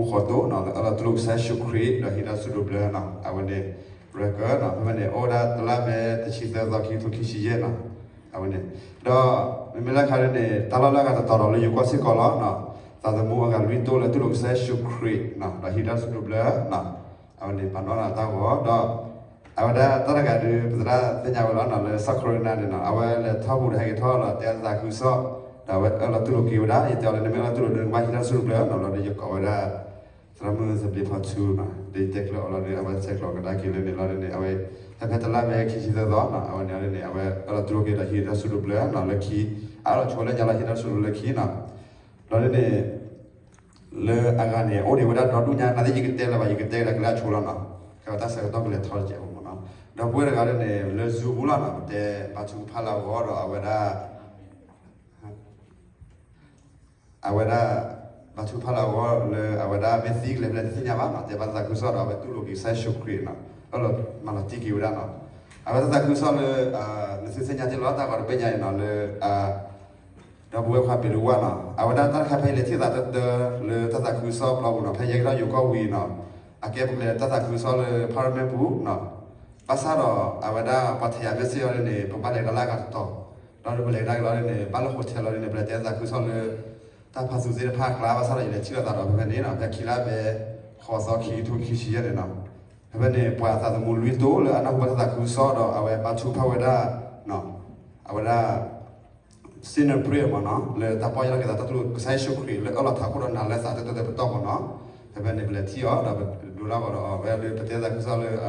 ဃိးတိၢ်နီၤ လၢအၢၣ်လီၤတူၢ်လိာ်ကစၢ်ယ့ၣ်ၡူးခရံာ် ဒီးဟံးတၢ်စူၣ်ဒိးဘျၢနီၤ အဝဲန့ၣ် record နီၤ ဖဲဖဲန့ၣ် အိၣ်ဝဲဒၣ်တလါဖဲတဆံသၢသီ ခံကထိခံဆံယဲၢ်နီၤ အဝဲန့ၣ် ဒီး မ့မ့ၢ်လၢခါဒ်န့ၣ် တၢ်လီၢ်လၢအဂၤတတီၤဒီးလၢယိၤကီၢ်စ့ၢ်ကီးလီၤနီၤ သးသမူအဂၤလွံၢ်တိၢ်လၢတူၢ်လိာ်ကစၢ်ယ့ၣ်ၡူးခရံာ်နီၤ ဒီးဟံးတၢ်စူၣ်ဒိးဘျၢနီၤ အဝဲန့ၣ် ပာ်နီၣ်လီၤတၢ်ဂီၤဒီး အဝဲဒၣ်တၢ်တဂၤဒီး ပသရၣ်သ့ၣ်ညါဝဲလီၤနီၤ လၢ South Carolina န့ၣ်နီၤ အဝဲလဲၤထီၣ်ပူၤဒီးဟဲက့ၤထီၣ်ဒီးတဲသးခုကစီၣ် ဒီးအဝဲအၢၣ်လီၤတူၢ်လိာ်က့ၤဝဲဒၣ် ယတဲအီၤလၢနမ့ၢ်အၢၣ်လီၤတူၢ်လိာ်ဒီး နကဘၣ်ဟံးတၢ်စူၣ်ဒိးဘျၢနီၤ လီၤဒီးယကိးဝဲဒၣ် သရၣ်မုၣ်သဘျ့ဖီထူနီၤ ဒီးယတဲကျၢၤအီၤလီၤဒီး အဝဲဆဲးကျိးကဒါက့ၤလၢန့ၣ်လီၤဒ်န့ၣ် အဝဲ ဖဲဖဲတလါဖဲခံဆံသၢသီနီၤ အဝဲန့ၣ်ဒ်န့ၣ် အဝဲအၢၣ်လီၤတူၢ်လိာ်က့ၤဒီးဟံးတၢ်စူၣ်ဒိးဘျၢနီၤ လၢခံ အအၢၣ်လီၤဆိဝဲလၢညါလီၤ ဟံးတၢ်စူၣ်ဒိးလၢခံနီၤ လီၤဒ်န့ၣ် လၢအဂၤန့ၣ် အိၣ်ဒံးဝဲဒၣ်ဒီဒူၣ်ညါ နာ်သက့ယကတဲလၢၤဘၣ် ယကတဲကဒါက့ၤလၢအဆိလီၤနီၤ ကဲဝဲတၢ်ဆၢကတီၢ်ကလဲၤထီၣ်တကဲးမ့ၢ်နီၤ ဒီပုၢ်ဝဲၢ်တဂၤဒ်န့ၣ် လၢ Zoom ပူၤလီၤနီၤ ပတဲဘါထုကဖၣ်လၢအဂီၢ်ဒီးအဝဲဒၣ် အဝဲဒၣ် ဘါထုကဖၣ်လၢအဂီၢ်လၢအဝဲဒၣ်မ့ၢ်သံကလဲၤဖဲလဲၣ်တသ့ၣ်ညါဘၣ်နီၤ တဲဘၣ်တၢ်သးခုကစီၣ်ဒီးအဝဲတူၢ်လိာ်က့ၤကစၢ်ယ့ၣ်ၡူးခရံာ်နီၤ အၢၣ်လီၤမၤလီၤတံၢ်က့ၤဝဲဒၣ်နီၤ အဝဲတၢ်သးခုကစီၣ်လၢ နသုသ့ၣ်ညါတ့ၢ်လီၤ တၢ်ဂီၤတဘ့ၣ်ညါအံၤနီၤ လၢ ဒီပုၢ်ဝဲၢ်ခွါပ့ၤလူဝါနီၤ အဝဲဒၣ်တၢ်တခါဖဲအံၤလဲၤထံၣ်သးတၢ်တၢ်လၢတၢ်သးခုကစီၣ်ပျီပူၤနီၤ ဖဲယဲကထီၣ်ယိၤကီၢ်ဝံၤနီၤ အကဲပကလဲၤတၢ်သးခုကစီၣ်လၢ Parliament ပူၤနီၤ ဘၣ်ဆၣ်ဒီးအဝဲဒၣ်ပှၤထဲးယၤ message အီၤဒ်န့ၣ် ပဘၣ်လဲၤကဒါလၢအဂၤတတီၤ ဒီးပလဲၤကဒါက့ၤလီၤဒ်န့ၣ် ဘၣ်လၢ hotel လီၤဒ်န့ၣ် ပလဲၤတဲသးခုကစီၣ်လၢ တၢ်ဖးသူသ့ၣ်တဖၣ်အကျါ ဘၣ်ဆၣ်ဒီးယလဲၤထံၣ်လိာ်သးဒီးဖဲဖဲန့ၣ်နီၤ ဖဲခံလါဖဲ ဃိးသီ ခံကထိခံဆံယဲၢ်န့ၣ်နီၤ ဖဲဖဲန့ၣ် ပှၤသးသမူလွံၢ်တိၢ်လၢအနၢ်ဟူဘၣ်တၢ်သးခုကစီၣ်ဒီးအဝဲဘါထုကဖၣ်ဝဲဒၣ် အဝဲဒၣ် sinner prayer မ့ၢ်နီၤ လၢတၢ်ပီၢ်ယၢ်လီၤက့ၤသးတၢ်တူၢ်လိာ်ကစၢ်ယ့ၣ်ၡူးခရံာ်လၢအၢၣ်လီၤထးခိၣ်ဒီးနၤလၢသးတၢတၢတပတီၢ်မ့ၢ်နီၤ ဖဲဖဲန့ၣ် ပလဲၤထံၣ်အီၤဒီးပဒိးလၢအဂီၢ်ဒီးအီၤ ဝဲလၢပတဲသးခုကစီၣ်လၢ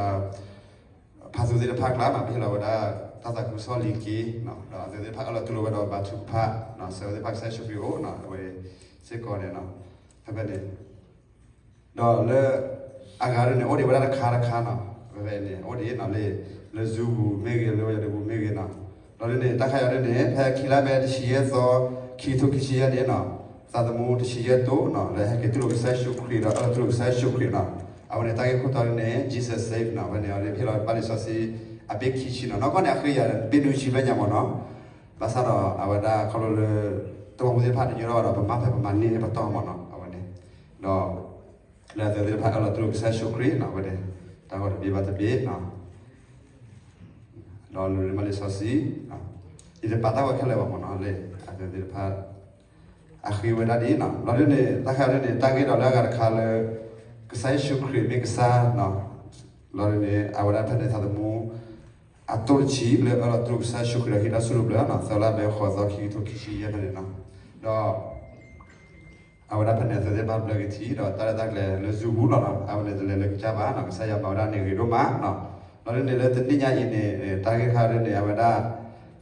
ဖးသူသ့ၣ်တဖၣ်အကျါနီၤ ပဟ့ၣ်လီၤဝဲဒၣ် တၢ်သးခုကစီၣ်လံၤက့ၤ ဒီးအဝဲသ့ၣ်တဖၣ်အၢၣ်လီၤတူၢ်လိာ်ဝဲဒီးဘါထုကဖၣ် ဆၢဝဲသ့ၣ်တဖၣ်ကစၢ်ယ့ၣ်ၡူးခရံာ်အိၣ်နီၤ အဝဲစ့ၢ်ကီးန့ၣ်နီၤ ဖဲဖဲန့ၣ် ဒီးလၢ အဂၤဒ်န့ၣ် အိၣ်ဒံးဝဲဒၣ်တခါတခါနီၤ ဖဲဖဲန့ၣ် အိၣ်ဒံးနီၤလၢ လၢ Zoom ပူၤမ့ၢ်ဂ့ၤ လၢဝဲယၤဒပူၤမ့ၢ်ဂ့ၤနီၤ ဒီးဒ်န့ၣ် တၢ်ခါအံၤဒ်န့ၣ် ဖဲခံလါဖဲတဆံယဲၢ်သီ ခံကထိခံဆံယဲၢ်န့ၣ်နီၤ သးသမူတဆံယဲၢ်တိၢ်နီၤ လၢဟဲက့ၤတူၢ်လိာ်ကစၢ်ယ့ၣ်ၡူးခရံာ်ဒီးအၢၣ်လီၤတူၢ်လိာ်ကစၢ်ယ့ၣ်ၡူးခရံာ်နီၤ အဝဲန့ၣ် တၢ်ဂ့ၢ်ခိၣ်တီဒ်န့ၣ် Jesus Save နီၤ ဖဲန့ၣ် အဝဲန့ၣ်ဟ့ၣ်လီၤဘၣ်လံာ်စီဆှံ အဘ့ၣ်ခံဆံနီၤ နီၢ်ကီၢ်န့ၣ် အဃ့ယၤ ဘ့ၣ်နွံဆံဘျဲၣ်ညါမ့ၢ်နီၤ ဘၣ်ဆၣ်ဒီးအဝဲဒၣ်ခီဖျိလၢ တၢ်မူသ့ၣ်တဖၣ်တညီထီၣ်ဘၣ်ဒီး ပမၤဖဲပမၤန့ၢ်ပတီၢ်မ့ၢ်နီၤ အဝဲန့ၣ် ဒီး လၢအသုသ့ၣ်တဖၣ်အၢၣ်လီၤတူၢ်လိာ်ကစၢ်ယ့ၣ်ၡူးခရံာ်နီၤ အဝဲန့ၣ် တၢ်ဂီၤတဘ့ၣ်ဘၣ်တဘ့ၣ်နီၤ ဒီးလူၤန့ၢ်ဘၣ်လံာ်စီဆှံ ယတပာ်တၢ်ဂီၤခဲလၢာ်ဘၣ်မ့ၢ်နီၤ လၢအသုသ့ၣ်တဖၣ် အဃ့ဝဲဒၣ်ဒ်နီၤ လီၤဒ်န့ၣ် တၢ်ခါဒ်န့ၣ် တၢ်ဂ့ၢ်ဒီးလၢအဂၤတခါလၢ ကစၢ်ယ့ၣ်ၡူးခရံာ်မ့ၢ်ကစၢ်နီၤ လီၤဒ်န့ၣ် အဝဲဒၣ်ဖဲန့ၣ်သးသမူ အတိၢ်တဆံလၢအၢၣ်လီၤတူၢ်လိာ်ကစၢ်ယ့ၣ်ၡူးခရံာ်ဒီးဟ့ၣ်တၢ်စူၣ်ဒိးဘျၢနီၤ သၢလါဖဲဃိးသီ ခံကထိခံဆံယဲၢ်ဖဲန့ၣ်နီၤ ဒီး အဝဲဒၣ်ဖဲန့ၣ် အသုသ့ၣ်တဖၣ်ဘျၢက့ၤထံ ဒီးတၢ်ရဲၣ်တၢ်ကျဲၤလၢ Zoom ပူၤလီၤနီၤ အဝဲန့ၣ်တလဲၤလၢကစၢ်ဘၣ်နီၤ ကစၢ်ယွၤမၤဝဲဒၣ်န့ၣ်ဂ့ၤဒိၣ်မးနီၤ လီၤဒ်န့ၣ်လၢတနံၣ်ညါအံၤန့ၣ် တၢ်ဂ့ၢ်တခါဒ်န့ၣ် အဝဲဒၣ်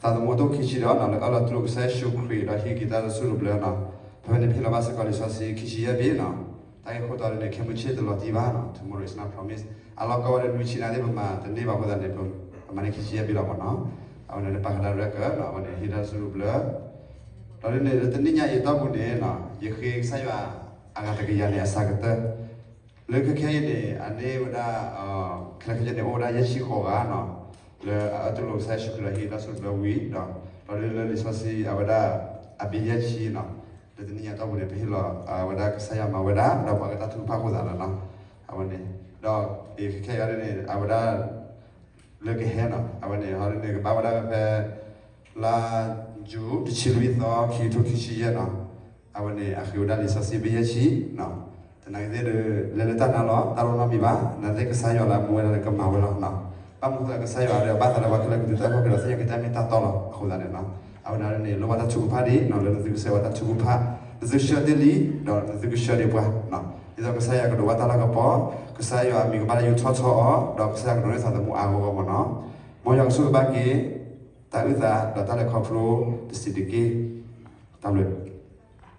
သးသမူအတိၢ်ခံဆံဒီးနီၤ လၢအၢၣ်လီၤတူၢ်လိာ်ကစၢ်ယ့ၣ်ၡူးခရံာ်ဒီးဟ့ၣ်က့ၤတၢ်စူၣ်ဒိးဘျၢနီၤ ဖဲဖဲန့ၣ် ပဟ့ၣ်လီၤဘၣ်စ့ၢ်ကီးလံာ်စီဆှံခံဆံယဲၢ်ဘ့ၣ်နီၤ တၢ်ဂ့ၢ်ခိၣ်တီဒ်န့ၣ် ခဲမုၢ်ဆ့ၣ်တလီၤတံၢ်ဘၣ်နီၤ tomorrow is not promise အလီၢ်ကီဝဲဒၣ်နွံဆံနာ်သ့ၣ် ပမၤတန့ၢ်ဘၣ်အဃိသတးန့ၣ် ပမၤန့ၢ်ခံဆံယဲၢ်ဘ့ၣ်လီၤမ့ၢ်နီၤ အဝဲန့ၣ်ပာ်ဃာ်တၢ်ရဲၣ်ကၢနီၤ အဝဲန့ၣ်ဟ့ၣ်တၢ်စူၣ်ဒိးဘျၢ ဒီးဒ်န့ၣ် လၢတနံၣ်ညါအံၤအတီၢ်ပူၤန့ၣ်နီၤ ယဃ့ကစၢ်ယွၤအဂၤတကယၤန့ၣ် အစှၤကတၢၢ် လၢခဲခဲအံၤန့ၣ် အန့ၢ်ဝဲဒၣ် ခဲလၢာ်ခဲဆ့န့ၣ် အိၣ်ဝဲဒၣ်ယဲၢ်ဆံဃိးဂၤနီၤ လၢအအၢၣ်လီၤတူၢ်လိာ်ကစၢ်ယ့ၣ်ၡူးခရံာ်ဒီးဟ့ၣ်တၢ်စူၣ်ဒိးဘျၢဝံၤဒီး ဒီးလၢလံာ်စီဆှံအဝဲဒၣ် အဘ့ၣ်ယဲၢ်ဆံနီၤ လၢတနံၣ်ညါအတီၢ်ပူၤန့ၣ် ပဟ့ၣ်လီၤအဝဲဒၣ်ကစၢ်ယွၤမၤဝဲဒၣ် ဒီးပှၤကတၢၢ်ထုကဖၣ်အဃိသတးလီၤနီၤ အဝဲန့ၣ် ဒီးခဲခဲအံၤန့ၣ် အဝဲဒၣ် လၢကဟဲနီၤ အဝဲန့ၣ် ဟီဒ်န့ၣ် ကဘၣ်ဝဲဒၣ်ဖဲ လါယူၤ တဆံလွံၢ်သီ ခံကထိခံဆံယဲၢ်နီၤ အဝဲန့ၣ် အဃ့ဝဲဒၣ်လံာ်စီဆှံဘ့ၣ်ယဲၢ်ဆံနီၤ သနာ်က့သ့ၣ်ဒီး လဲၤလၢတၢ်နါလီၤ တၢ်တအိၣ်နီတမံၤဘၣ် နာ်သက့ ကစၢ်ယွၤလၢအမူဝဲဒၣ်လၢကမၤဝဲလီၤနီၤ ဘၣ်မနုၤအဃိသတး ကစၢ်ယွၤဒီး ဘၣ်သးလၢပှၤခဲလၢာ်ကဒုးတၢ်အုၣ်ကီၤက့ၤဒီး သ့ၣ်ညါက့ၤတၢ်မ့ၢ်တၢ်တီလီၤ အဃိသတးန့ၣ်နီၤ အဝဲန့ၣ်န့ၣ် လိၣ်ဘၣ်တၢ်ထုကဖၣ်ဒံးနီၤ လၢနသုကဆှၢဝဲတၢ်ထုကဖၣ် နသုဆှၢတ့ၢ်လံ ဒီးနသုကဆှၢဒံးပှၤနီၤ ဒ်သိးကစၢ်ယွၤကဒိးဘၣ်တၢ်လၤကပီၤ ကစၢ်ယွၤအမံၤကဘၣ်တၢ်ယူးထီၣ်ထီအီၤ ဒီးကစၢ်ယွၤကဒိးန့ၢ်သးသမူအါဂီၢ်ဂီၢ်မ့ၢ်နီၤ မ်ယွၤကဆိၣ်ဂ့ၤဘၣ်က့ၤ တၢ်အုၣ်သး ဒီးတၢ်လဲၤခီဖျိ တစံးတက့ၢ်. တၢ်ဘျုး